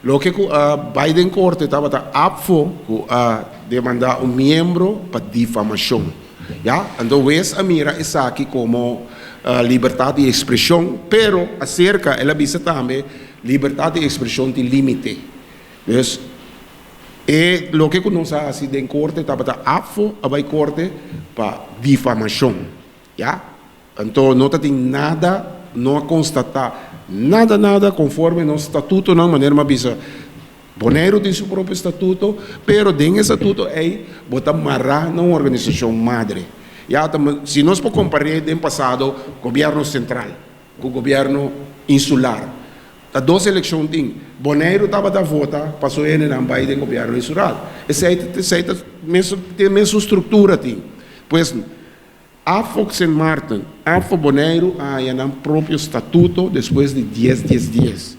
Loke ku a bai den korte tabata ABVO ku a demandá un miembro pa difamashon. Ya, anto wes a mira esaki komo libertat di ekspreshon, pero aserka el a bisa tambe libertat di ekspreshon tin límite. Dus e loke ku nos a hasi den korte tabata ABVO a bai korte pa difamashon. Ya. Anto no ta tin nada, no a konstatá nada nada konforme nos statutonan, manera mi a bisa, Boneiru tin su propio statuto, pero den e statuto ei bo ta mará na un organisashon madre. Ya ta si nos por kompar'é den pasado gobièrnu sentral ku gobièrnu insular, ta dos elekshon tin. Boneiru tabata vota pa su hendenan bai den gobièrnu insular. Esei ta esei ta mesun tin e mesun struktura tin. Pues. AFOC Sint Maarten, AFO Boneiru a haña nan propio statuto despues di dies dies dies.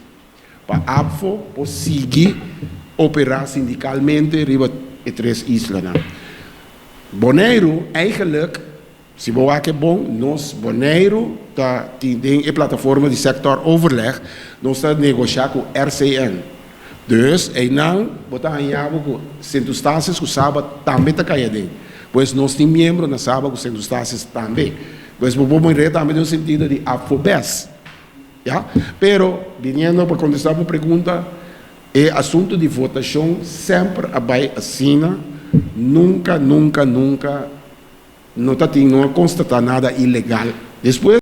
Pa ABVO por sigui operá sindikalmente riba e tres islanan. Boneiru eigenlijk, si bo wak e bon, nos Boneiru ta tin den e plataforma di sector overleg, nos ta negoshá ku RCN. Dus einan bo ta haña bo ku Sint Eustatius ku Saba tambe ta kai aden. Pues nos tin miembro na Saba ku Sint Eustatius tambe. Pues bo por mir'é tambe den un sentido di AFOBES. Ya. Pero biniendo pa kontestá bo pregunta, e asuntu di votashon semper a bai asina, nunka, nunka, nunka no ta tin, no a konstatá nada ilegal. Despues.